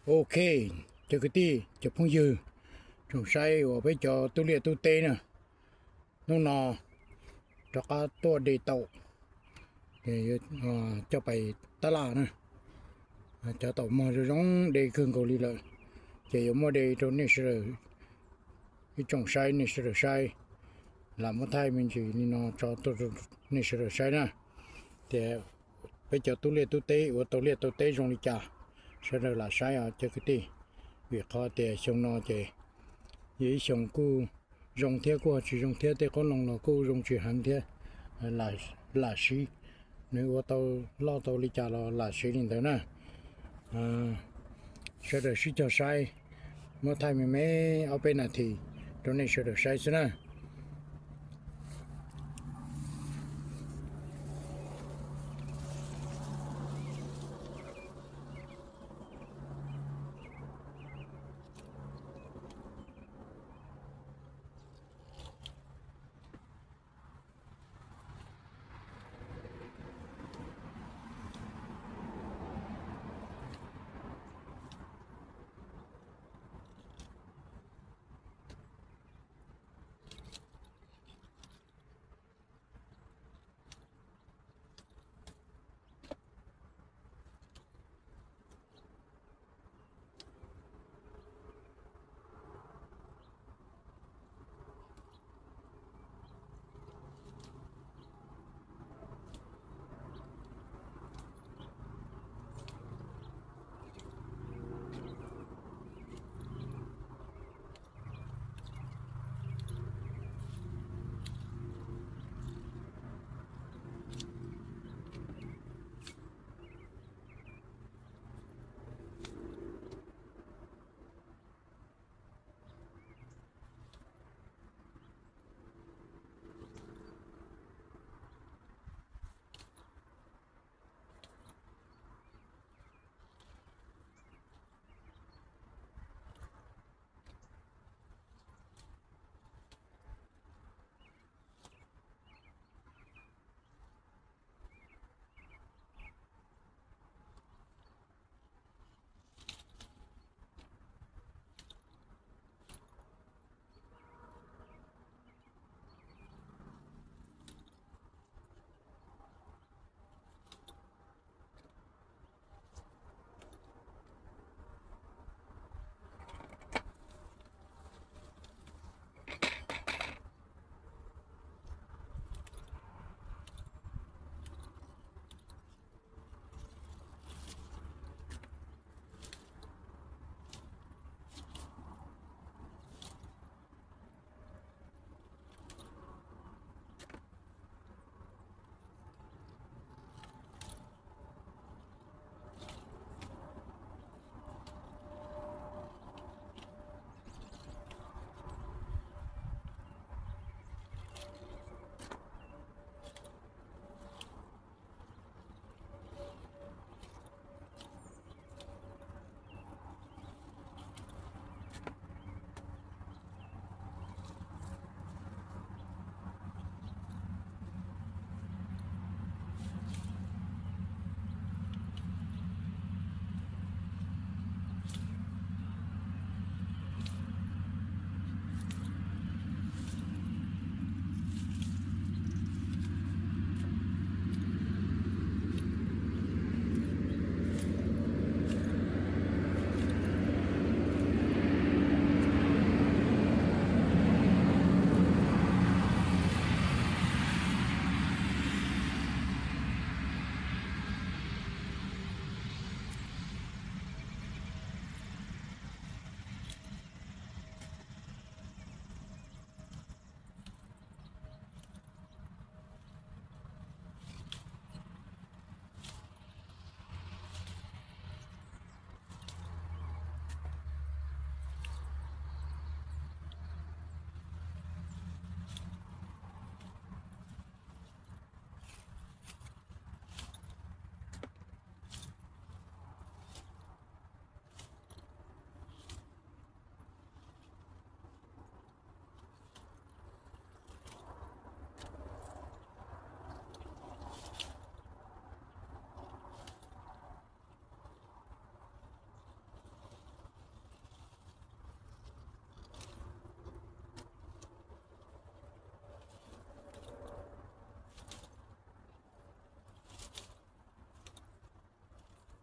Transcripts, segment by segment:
Ok, cov kwv tij cov phooj ywg, tsoom saib uas peb cov tub liaj tub teb na, hnub no rov qab tuaj de tau, coj pais tab laj na. Cov taum mog zoo zoo de kawg nkaus li lawm, ces yuav muab de rau nej sawv daws, ib tsoom saib, nej sawv daws saib. Lam muab thaij me ntsis li no tso tuaj rau nej sawv daws saib na, tias peb cov tub liaj tub teb ua tau liaj tau teb zoo li cas, sawv daws lam saib os cov kwv tij. Vim qhov tias xyoo no ces yog ib xyoo kuj zoo thiab kuj ho tsis zoo thiab, tej qoob loo los kuj zoo tsis heev thiab, lam siv, nws ua tau loj tau li cas los lam siv li ntawd na. Sawv daws sib cog saib, muab thaij me me ob peb nas this rau nej sawv daws saib xwb na.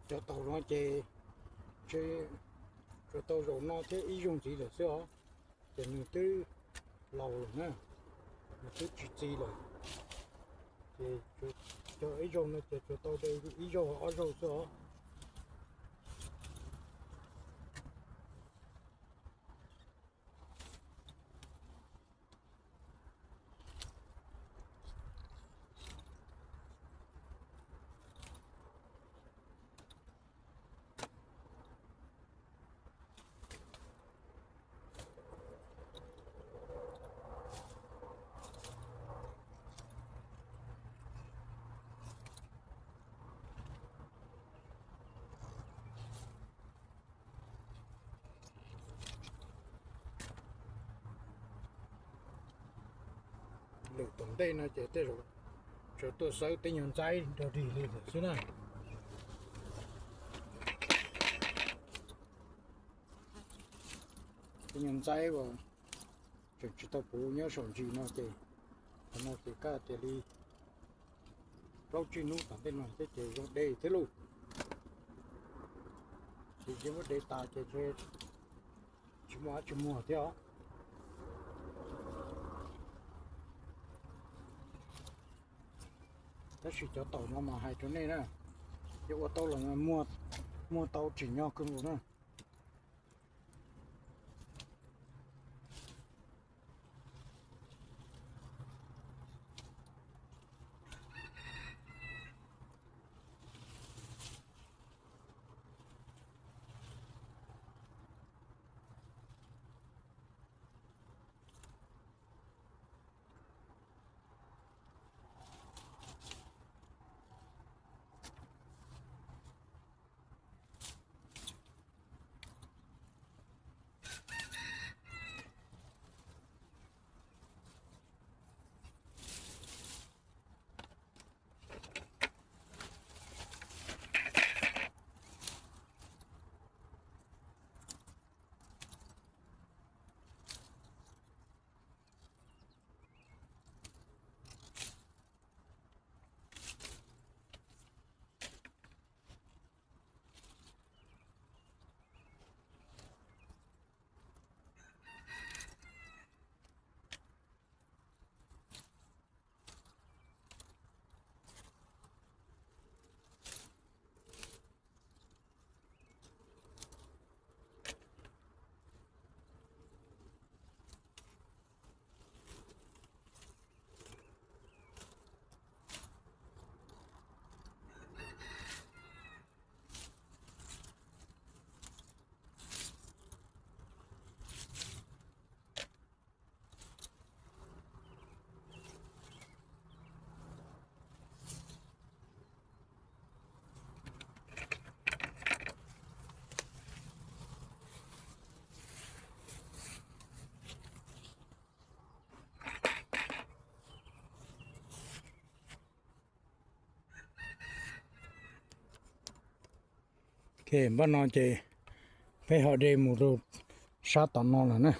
Cov taum no ces tsuas tau zaum no thiab ib zaug ntxiv lawm xwb os. Ces nws twb laus lawm na, nws twb tsis txi lawm. Ces cog ib zaug no ces tsuas tau de ib zaug ob zaug xwb os. Lwm tom ntej no ces tej zaum tsuas tuaj xawb tej nyuag ntxaib nrog rig li lawm xwb na. Tej nyuag ntxaib uas tseem tsis tau puv nyob saum ntsis no ces, qhov no ces kaj tias li plaub tsib hnub tom ntej no thiab ces zoo de thiab lauj. Ces yeej muab de tas ces tsis muaj dab tsi muag thiab os. Tab sis cov taum no mas hais rau nej na, yog ua tau los muag tau tsim nyog kawg nkaus na. Ok, npaj no ces peb ho de mus rau sab tom no lawm na.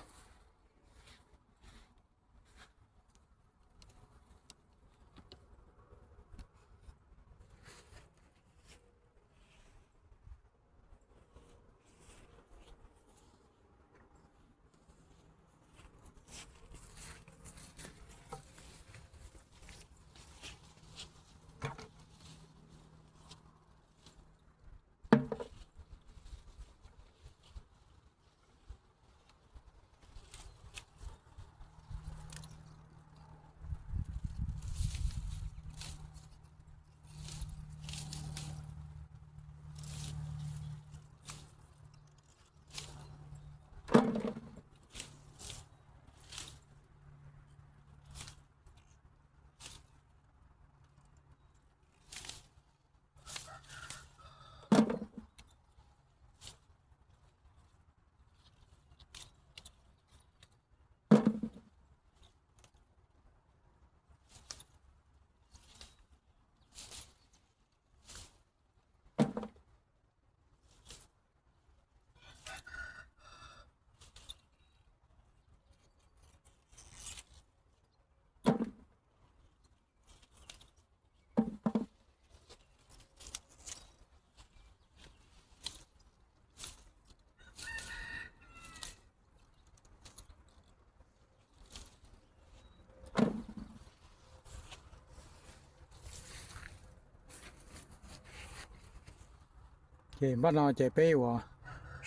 Ces npaj no ces peb ua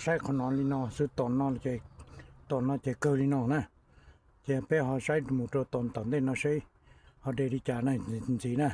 saib qhov no li no xwb, tom no, tom no ces kawg li no na. Ces peb ho saib mus rau tom tom ntej no seb ho de li cas na ntxiv na.